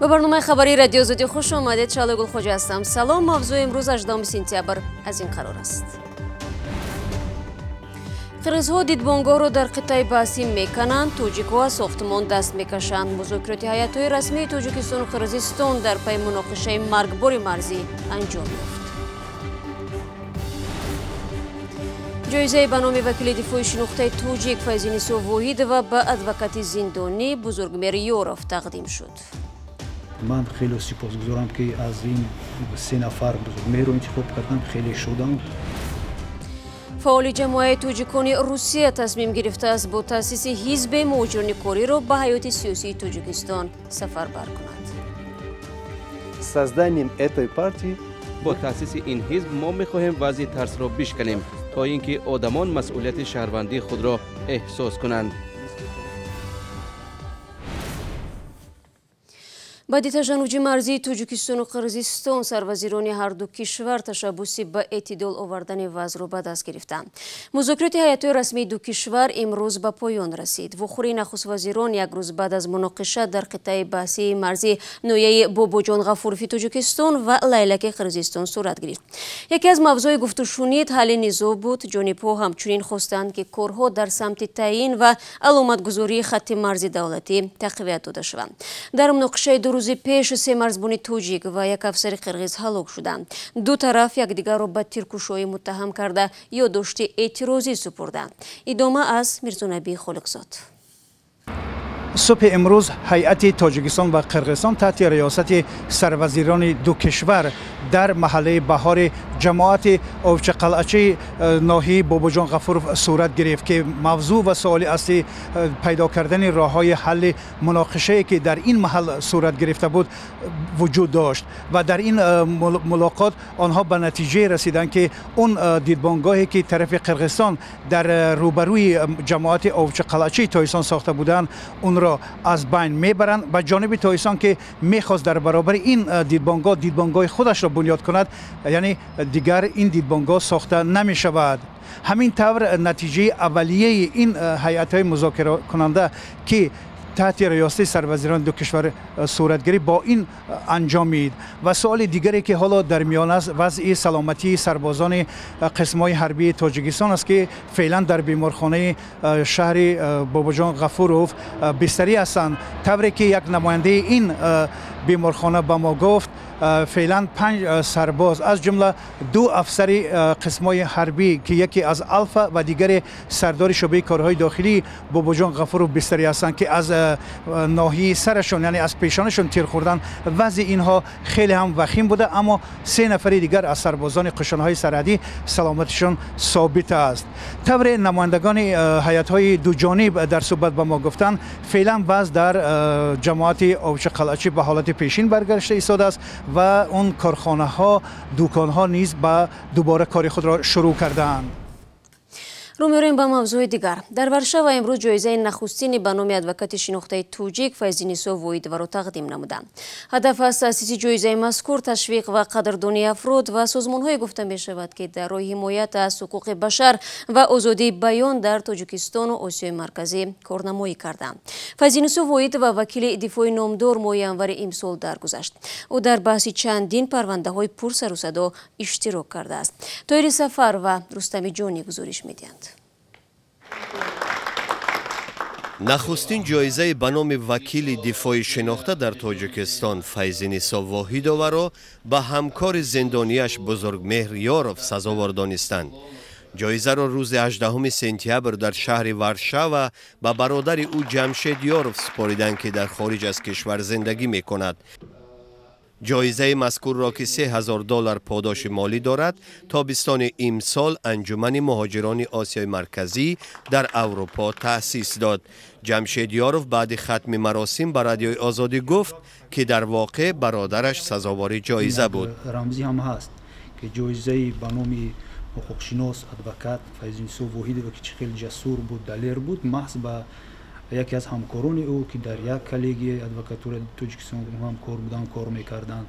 Ба барномаи хабарии Радиои Озодӣ хуш омадед. Шаҳло Гулхоҷа ҳастам. Салом. Мавзӯи имрӯз 18 сентябр аз ин қарор аст. Қирғизҳо дидбонгоҳро дар қитъаи баҳсӣ мекананд, тоҷикҳо аз сохтмон даст мекашанд. Музокироти ҳайатҳои расмии Тоҷикистону Қирғизистон дар пайи муноқишаи маргбори марзӣ анҷом ёфт. Ҷоизаи ба номи вакили дифои шинохтаи тоҷик Файзинисо Воҳидова ба адвокати зиндонӣ Бузургмер Ёров тақдим шуд. Ман хеле сипосгузорам, ки аз ин се нафар Бузургмерро интихоб кардам, хеле шодам. Фаъоли ҷамоаи тоҷикони Русия тасмим гирифтааст бо таъсиси ҳизби муҳоҷирони кориро ба ҳаёти сиёсии Тоҷикистон сафарбар кунад. Созданием этой партии бо таъсиси ин ҳизб мо мехоҳем вазъи тарсро бишканем, то ин ки одамон масъулияти шаҳрвандии худро эҳсос кунанд. Баъди тажаннуҷи марзии Тоҷикистону Қирғизистон сарвазирони ҳар ду кишвар ташаббуси ба эътидол овардани вазъро ба даст гирифтанд. Музокироти ҳайатҳои расмии ду кишвар имрӯз ба поён расид. Вухӯрии нахуствазирон як рӯз баъд аз муноқиша дар қитъаи баҳсии марзии ноҳияи Бобоҷон Ғафурови Тоҷикистон ва Лайлаки Қирғизистон сурат гирифт. Яке аз мавзӯи гуфтушунид ҳалли низоъ буд. Ҷонибҳо ҳамчунин хостанд, ки корҳо дар самти таъин ва аломатгузории хатти марзи давлатӣ тақвият дода шаванд. Дар муноқишаи ду рӯзи пеш се марзбони тоҷик ва як афсари қирғиз ҳалок шуданд. Ду тараф якдигарро ба тиркушоӣ муттаҳам карда ёддошти эътирозӣ супурданд. Идома аз Мирзонабӣ Холиқзод. Субҳи имрӯз ҳайати Тоҷикистон ва Қирғизистон таҳти риёсати сарвазирони ду кишвар дар маҳаллаи баҳори ҷамоати Овчақалъачаи ноҳияи Бобоҷон Ғафуров сурат гирифт, ки мавзӯъ ва суоли аслӣ пайдо кардани роҳҳои ҳалли муноқишае ки дар ин маҳал сурат гирифта буд вуҷуд дошт. Ва дар ин мулоқот онҳо ба натиҷае расиданд, ки он дидбонгоҳе ки тарафи Қирғизистон дар рӯбарӯи ҷамоати Овчақалъачаи Тоҷикистон сохта буданд, онро аз байн мебаранд. Ба ҷониби Тоҷикистон ки мехост дар баробари ин дидбонгоҳ дидбонгоҳи худашро бунёд кунад, яъне дигар ин дидбонгоҳ сохта намешавад. Ҳамин тавр натиҷаи аввалияи ин ҳайатҳои музокиракунанда ки таҳти риёсати сарвазирони ду кишвар сурат гирифт бо ин анҷомид. Ва суоли дигаре ки ҳоло дар миён аст вазъи саломатии сарбозони қисмҳои ҳарбии Тоҷикистон аст, ки феълан дар беморхонаи шаҳри Бобоҷон Ғафуров бистарӣ ҳастанд. Тавре ки як намояндаи ин беморхона ба мо гуфт, феълан 5 сарбоз аз ҷумла ду афсари қисмҳои ҳарбӣ ки яке аз Алфа ва дигаре сардори шӯъбаи корҳои дохилии Бобоҷон Ғафуров бистарӣ ҳастанд, ки аз ноҳияи сарашон яъне аз пешонашон тир хӯрданд. Вазъи инҳо хеле ҳам вахим буда, аммо се нафари дигар аз сарбозони қушунҳои сарҳадӣ саломатишон собит аст. Тавре намояндагони ҳайатҳои дуҷониб дар суҳбат ба мо гуфтанд, феълан вазъ дар ҷамоати Овчақалъачӣ ба ҳолати пешин баргашта истодааст ва он корхонаҳо, дуконҳо низ ба дубора кори худро шурӯъ кардаанд. Рӯ меорем ба мавзӯи дигар. Дар Варшава имрӯз ҷоизаи нахустини ба номи адвокати шинохтаи тоҷик Файзинисо Воҳидоваро тақдим намуданд. Ҳадаф аз таъсиси ҷоизаи мазкур ташвиқ ва қадрдонии афрод ва созмонҳое гуфта мешавад, ки дар роҳи ҳимоят аз ҳуқуқи башар ва озодии баён дар Тоҷикистону Осиёи Марказӣ корнамоӣ карданд. Файзинисо Воҳидова вакили дифои номдор моҳи январи имсол даргузашт. Ӯ дар баҳси чандин парвандаҳои пурсарусадо иштирок кардааст. Тоҳири Сафар ва Рустами Ҷонӣ гузориш медиҳанд. Нахустин ҷоизаи ба номи вакили дифои шинохта дар Тоҷикистон Файзинисо Воҳидоваро ба ҳамкори зиндонияш Бузургмеҳр Ёров сазовор донистанд. Ҷоизаро рӯзи 18 сентябр дар шаҳри Варшава ба бародари ӯ Ҷамшед Ёров супориданд, ки дар хориҷ аз кишвар зиндагӣ мекунад. Ҷоизаи мазкурро ки $3000 подоши молӣ дорад, тобистони имсол Анҷумани муҳоҷирони Осиёи Марказӣ дар Аврупо таъсис дод. Ҷамшед Ёров баъди хатми маросим ба Радиои Озодӣ гуфт, ки дар воқеъ бародараш сазовори ҷоиза буд. Рамзӣ ҳам ҳаст, ки ҷоизаи ба номи ҳуқуқшинос адвокат Файзинисо Воҳидова, ки чӣ хеле ҷасур буд, далер буд, маҳз ба яке аз ҳамкорони ӯ, ки дар як коллегияи адвокатураи Тоҷикистон ҳамкор буданд, кор мекарданд,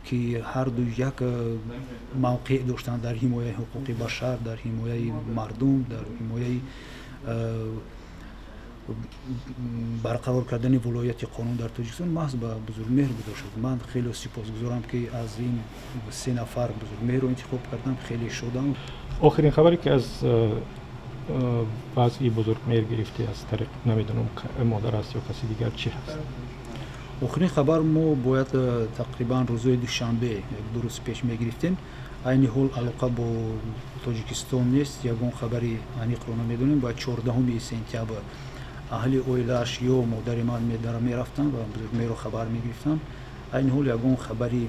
ки ҳарду як мавқеъ доштанд дар ҳимояи ҳуқуқи башар, дар ҳимояи мардум, дар ҳимояи Барқарор кардани вилояти қонун дар Тоҷикистон маҳз ба Бузургмеҳр гузошт шуд. Ман хеле сипосгузорам, ки аз ин се нафар Бузургмеҳрро интихоб кардам, хеле шодам. Охирин хабаре, ки аз вазъи Бузургмеҳр гирифтӣ, аз тариқ, намедонам, модар аст ё каси дигар, чӣ ҳаст? Охирин хабар мо бояд тақрибан рӯзои душанбе, 1-2 рӯз пеш мегирифтем. Айни ҳол алоқа бо Тоҷикистон нест, ягон хабари аниқро намедонем. Бояд 14 сентябр аҳли оилааш ё модари ман мерафтанд ва Бузургмеҳрро хабар мегирифтанд. Айни ҳол ягон хабари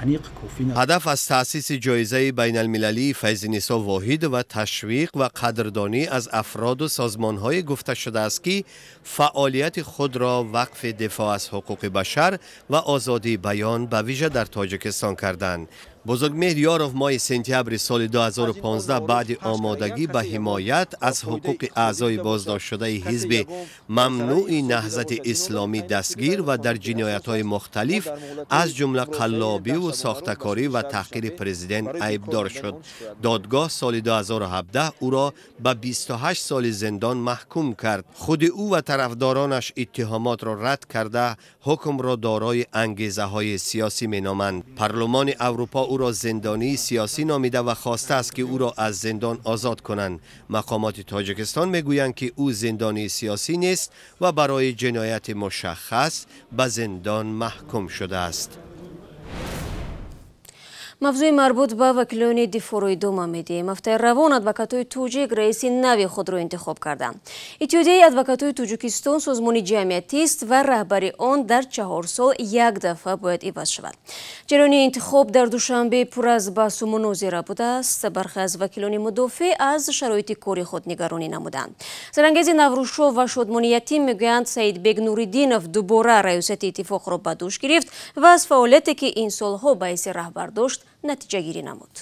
аниқ кофӣ. Ҳадаф аз таъсиси ҷоизаи байналмилалии Файзинисо Воҳидова ташвиқ ва қадрдонӣ аз афроду созмонҳое гуфта шудааст, ки фаъолияти худро вақфи дифоъ аз ҳуқуқи башар ва озодии баён, ба вижа дар Тоҷикистон, карданд. Бузургмеҳр Ёров моҳи сентябри соли 2015 баъди омодагӣ ба ҳимоят аз ҳуқуқи аъзои боздоштшудаи ҳизби мамнӯи Наҳзати Исломӣ дастгир ва дар ҷиноятҳои мухталиф, аз ҷумла қаллобиву сохтакорӣ ва таҳқири президент айбдор шуд. Додгоҳ соли 2017 ӯро ба 28 соли зиндон маҳкум кард. Худи ӯ ва тарафдоронаш иттиҳомотро рад карда, ҳукмро дорои ангезаҳои сиёсӣ меноманд. Парлумони Аврупо ӯро зиндонии сиёсӣ номида ва хостааст, ки ӯро аз зиндон озод кунанд. Мақомоти Тоҷикистон мегӯянд, ки ӯ зиндонии сиёсӣ нест ва барои ҷинояти мушаххас ба зиндон маҳкум шудааст. Мавзӯи марбут ба вакилони дифоъро идома медиҳем. Ҳафтаи равон адвокатҳои тоҷик раиси нави худро интихоб карданд. Иттиҳодияи адвокатҳои Тоҷикистон созмони ҷамъиятист ва раҳбари он дар 4 сол як дафъа бояд иваз шавад. Ҷараёни интихоб дар Душанбе пур аз баҳсу мунозира будааст. Бархе аз вакилони мудофеъ аз шароити кори худ нигаронӣ намуданд. Зарангези Наврӯзшоҳ ва Шодмони Ятим мегӯянд, Саидбек Нуриддинов дубора раёсати иттифоқро ба дӯш гирифт ва аз фаъолияте, ки ин солҳо ба ҳайси раҳбар дошт, натиҷагирӣ намуд.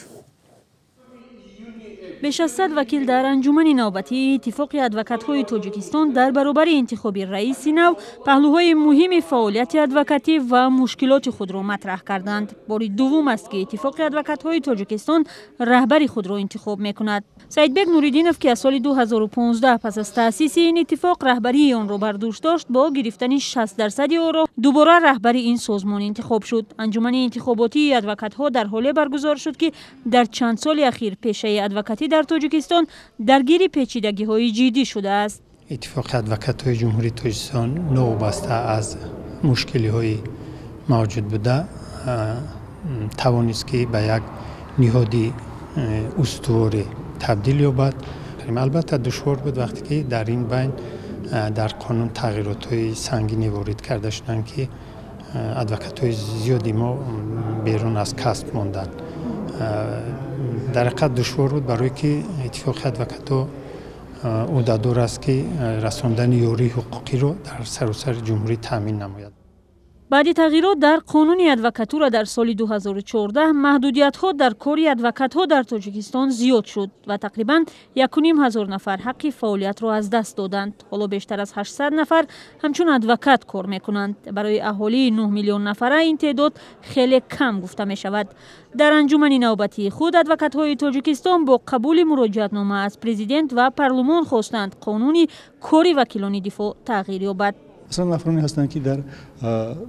Беш аз 100 вакил дар анҷумани навбатии Иттифоқи адвокатҳои Тоҷикистон дар баробари интихоби раиси нав паҳлӯҳои муҳими фаъолияти адвокатӣ ва мушкилоти худро матраҳ карданд. Бори дуввум аст, ки Иттифоқи адвокатҳои Тоҷикистон раҳбари худро интихоб мекунад. Саидбек Нуриддинов, ки аз соли 2015 пас аз таъсиси ин иттифоқ раҳбарии онро бар дӯш дошт, бо гирифтани 60 дарсади оро дубора раҳбари ин созмон интихоб шуд. Анҷумани интихоботии адвокатҳо дар ҳоле баргузор шуд, ки дар чанд соли ахир пешаи адвокатӣ дар Тоҷикистон даргири печидагиҳои ҷиддӣ шудааст. Иттифоқи адвокатҳои Ҷумҳурии Тоҷикистон новобаста аз мушкилиҳои мавҷуд буда тавонист, ки ба як ниҳоди устуворе табдил ёбад. Албатта, душвор буд, вақте ки дар ин байн дар қонун тағйиротҳои сангине ворид карда шуданд, ки адвокатҳои зиёди мо берун аз касб монданд. Дар ҳақиқат душвор буд, барое ки Иттифоқи адвокатҳо ӯҳдадор аст, ки расондани ёрии ҳуқуқиро дар саросари ҷумҳурӣ таъмин намояд. Баъди тағйирот дар қонуни адвокатура дар соли 2014 маҳдудиятҳо дар кори адвокатҳо дар Тоҷикистон зиёд шуд ва тақрибан 1500 нафар ҳаққи фаъолиятро аз даст доданд. Ҳоло бештар аз 800 нафар ҳамчун адвокат кор мекунанд. Барои аҳолии 9 миллион нафара ин теъдод хеле кам гуфта мешавад. Дар анҷумани навбатии худ адвокатҳои Тоҷикистон бо қабули муроҷиатнома аз президент ва парлумон хостанд, қонуни кори вакилони дифоъ тағйир ёбад. Масалан, нафароне ҳастанд, ки дар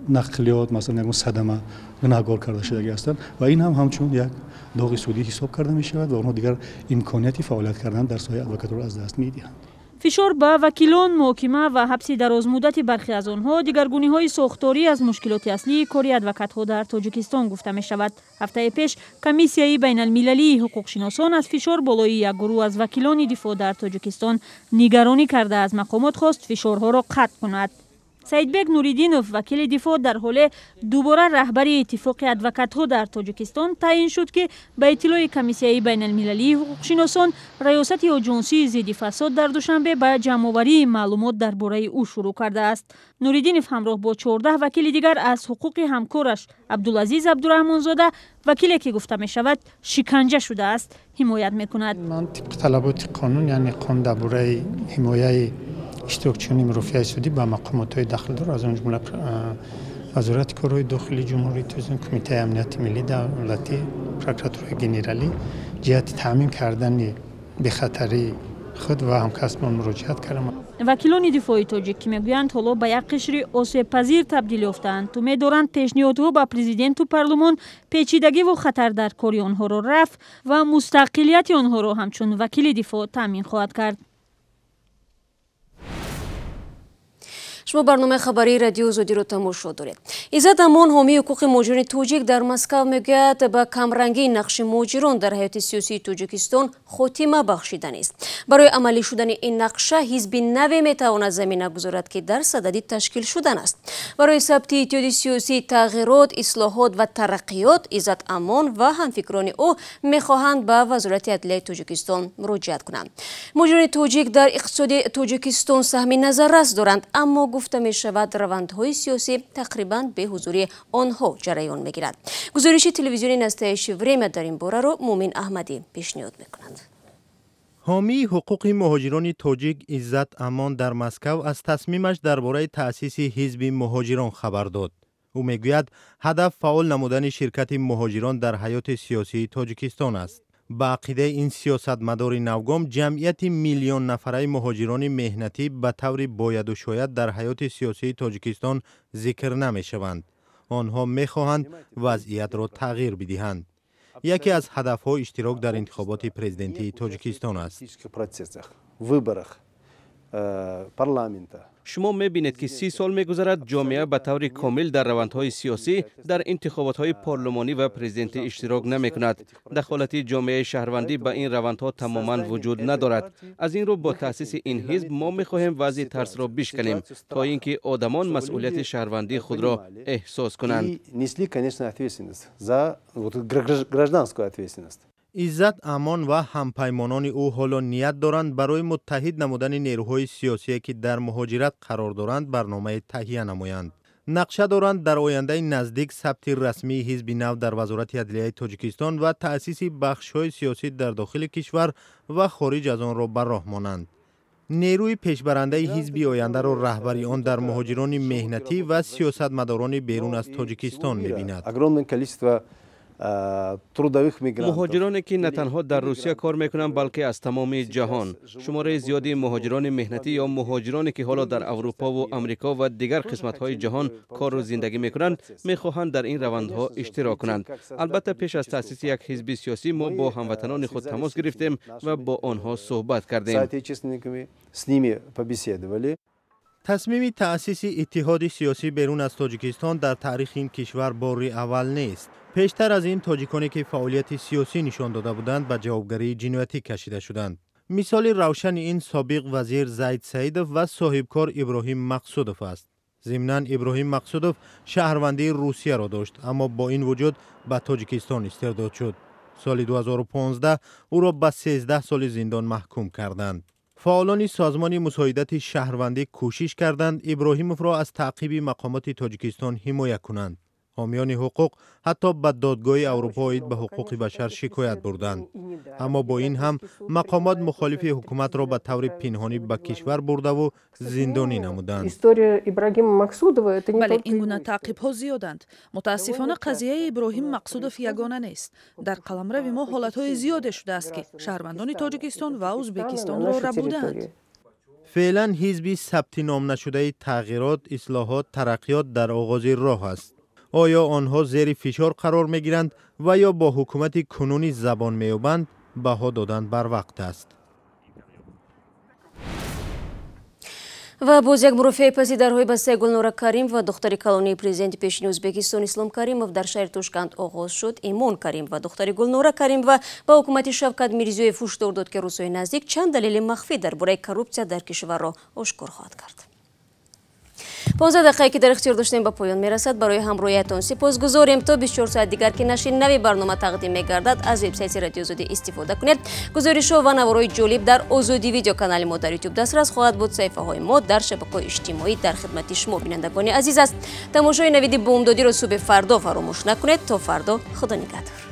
нақлиёт, масалан, ягон садама гунаҳгор карда шудагӣ ҳастанд ва ин ҳам ҳамчун як доғи судӣ ҳисоб карда мешавад ва онҳо дигар имконияти фаъолият кардан дар соҳаи адвокатура аз даст медиҳанд. Фишор ба вакилон, муҳокима ва ҳабси дарозмуддати бархе аз онҳо, дигаргуниҳои сохторӣ аз мушкилоти аслии кори адвокатҳо дар Тоҷикистон гуфта мешавад. Ҳафтаи пеш Комиссияи байналмилалии ҳуқуқшиносон аз фишор болои як гурӯҳ аз вакилони дифоъ дар Тоҷикистон нигаронӣ карда, аз мақомот хост, фишорҳоро қатъ кунад. Саидбек Нуриддинов, вакили дифоъ, дар ҳоле дубора раҳбари Иттифоқи адвокатҳо дар Тоҷикистон таъин шуд, ки ба иттилои Комиссияи байналмилалии ҳуқуқшиносон раёсати оҷонсии зидди фасод дар Душанбе ба ҷамъоварии маълумот дар бораи ӯ шурӯъ кардааст. Нуриддинов ҳамроҳ бо 14 вакили дигар аз ҳуқуқи ҳамкораш Абдулазиз Абдураҳмонзода, вакиле ки гуфта мешавад, шиканҷа шудааст, ҳимоят мекунад. Ман тибқи талаботи қонун, яъне қонун дар бораи ҳимояи иштирокчиёни мурофиаи судӣ, ба мақомотҳои дахлдор, аз он ҷумла Вазорати корҳои дохилии Ҷумҳурии Тоҷикистон, Кумитаи амнияти миллӣ давлатӣ, Прокуратураи генералӣ, ҷиҳати таъмин кардани бехатарии Худ ва ҳамкасбон муроҷиат кардам. Вакилони дифои тоҷик, ки мегӯянд, ҳоло ба як қишри осебпазир табдил ёфтаанд, умед доранд, пешниҳодҳо ба президенту парлумон печидагиву хатар дар кори онҳоро рафъ ва мустақилияти онҳоро ҳамчун вакили дифоъ таъмин хоҳад кард. Шумо барномаи хабарии Радиои Озодиро тамошо доред. Иззат Амон, ҳомии ҳуқуқи муҳоҷирони тоҷик дар Москав, мегӯяд, ба камрангии нақши муҳоҷирон дар ҳаёти сиёсии Тоҷикистон хотима бахшиданист. Барои амалӣ шудани ин нақша ҳизби наве метавонад замина гузорад, ки дар садади ташкил шудан аст. Барои сабти иттиҳоди сиёсии тағйирот, ислоҳот ва тараққиёт Иззат Амон ва ҳамфикрони ӯ мехоҳанд ба Вазорати адлияи Тоҷикистон муроҷиат кунанд. Муҳоҷирони тоҷик дар иқтисоди Тоҷикистон саҳми назаррас доранд, аммо гуфта мешавад, равандҳои сиёсӣ тақрибан беҳузури онҳо ҷараён мегирад. Гузориши телевизиони «Настоящее время» дар ин бораро Мумин Аҳмадӣ пешниҳод мекунад. Ҳомии ҳуқуқи муҳоҷирони тоҷик Иззат Амон дар Москав аз тасмимаш дар бораи таъсиси ҳизби муҳоҷирон хабар дод. Ӯ мегӯяд, ҳадаф фаъол намудани ширкати муҳоҷирон дар ҳаёти сиёсии Тоҷикистон аст. Ба ақидаи ин сиёсатмадори навгом, ҷамъияти миллионнафараи муҳоҷирони меҳнатӣ ба таври бояду шояд дар ҳаёти сиёсии Тоҷикистон зикр намешаванд. Онҳо мехоҳанд вазъиятро тағйир бидиҳанд. Яке аз ҳадафҳо иштирок дар интихоботи президентии Тоҷикистон аст. Шумо мебинед, ки 30 сол мегузарад, ҷомеа ба таври комил дар равандҳои сиёсӣ, дар интихоботҳои парлумонӣ ва президентӣ иштирок намекунад. Дахолати ҷомеаи шаҳрвандӣ ба ин равандҳо тамоман вуҷуд надорад. Аз ин рӯ бо таъсиси ин ҳизб мо мехоҳем вазъи тарсро бишканем, то ин ки одамон масъулияти шаҳрвандии худро эҳсос кунанд. Иззат Амон ва ҳампаймонони ӯ ҳоло ният доранд барои муттаҳид намудани нерӯҳои сиёсие, ки дар муҳоҷират қарор доранд, барномаи таҳия намоянд. Нақша доранд дар ояндаи наздик сабти расмии ҳизби нав дар Вазорати адлияи Тоҷикистон ва таъсиси бахшҳои сиёсӣ дар дохили кишвар ва хориҷ аз онро ба роҳ монанд. Нерӯи пешбарандаи ҳизби ояндаро раҳбари он дар муҳоҷирони меҳнатӣ ва сиёсатмадорони берун аз Тоҷикистон мебинад. Муҳоҷироне, ки на танҳо дар Русия кор мекунанд, балки аз тамоми ҷаҳон. Шумораи зиёди муҳоҷирони меҳнатӣ ё муҳоҷироне, ки ҳоло дар Аврупову Амрико ва дигар қисматҳои ҷаҳон кору зиндагӣ мекунанд, мехоҳанд дар ин равандҳо иштирок кунанд. Албатта, пеш аз таъсиси як ҳизби сиёсӣ мо бо ҳамватанони худ тамос гирифтем ва бо онҳо суҳбат кардем. Тасмими таъсиси иттиҳоди сиёсӣ берун аз Тоҷикистон дар таърихи ин кишвар бори аввал нест. Пештар аз ин тоҷиконе, ки фаъолияти сиёсӣ нишон дода буданд, ба ҷавобгарии ҷиноятӣ кашида шуданд. Мисоли равшани ин собиқ вазир Зайд Саидов ва соҳибкор Иброҳим Мақсудов аст. Зимнан Иброҳим Мақсудов шаҳрвандии Русияро дошт, аммо бо ин вуҷуд ба Тоҷикистон истирдод шуд. Соли 2015 ӯро ба 13 соли зиндон маҳкум карданд. Фаъолони созмони мусоидати шаҳрвандӣ кӯшиш карданд Иброҳимовро аз таъқиби мақомоти Тоҷикистон ҳимоя кунанд. Ҳомиёни ҳуқуқ ҳатто ба Додгоҳи Аврупо оид ба ҳуқуқи башар шикоят бурданд. Аммо бо ин ҳам мақомот мухолифи ҳукуматро ба таври пинҳонӣ ба кишвар бурдаву зиндонӣ намуданд. Бале, ин гуна таъқибҳо зиёданд. Мутаассифона, қазияи Иброҳим Мақсудов ягона нест. Дар қаламрави мо ҳолатҳои зиёде шудааст, ки шаҳрвандони Тоҷикистон ва Ӯзбекистонро рабудаанд. Феълан ҳизби сабтиномнашудаи тағйирот, ислоҳот, тараққиёт дар оғози роҳ аст. Оё онҳо зери фишор қарор мегиранд ва ё бо ҳукумати кунунӣ забон меёбанд, баҳо додан барвақт аст. Ва боз як мурофиаи паси дарҳои бастаи Гулнора Каримова, духтари калонии президенти пешини Ӯзбекистон Ислом Каримов, дар шаҳри Тошканд оғоз шуд. Имон Каримова, духтари Гулнора Каримова, ба ҳукумати Шавкат Мирзиёев ҳушдор дод, ки рӯзҳои наздик чанд далели махфӣ дар бораи коррупсия дар кишварро ошкор хоҳад кард. 15 дақиқае, ки дар ихтиёр доштем, ба поён мерасад. Барои ҳамроҳиятон сипосгузорем. То 24 соат дигар, ки нашри нави барнома тақдим мегардад, аз вебсайти Радио Озодӣ истифода кунед. Гузоришҳо ва наворҳои ҷолиб дар Озодӣ видеоканали мо дар Ютуб дастрас хоҳад буд. Саҳифаҳои мо дар шабакаҳои иҷтимоӣ дар хидмати шумо, бинандагони азиз аст. Тамошои навиди бомдодиро субҳи фардо фаромӯш накунед. То фардо, Худо нигаҳдор.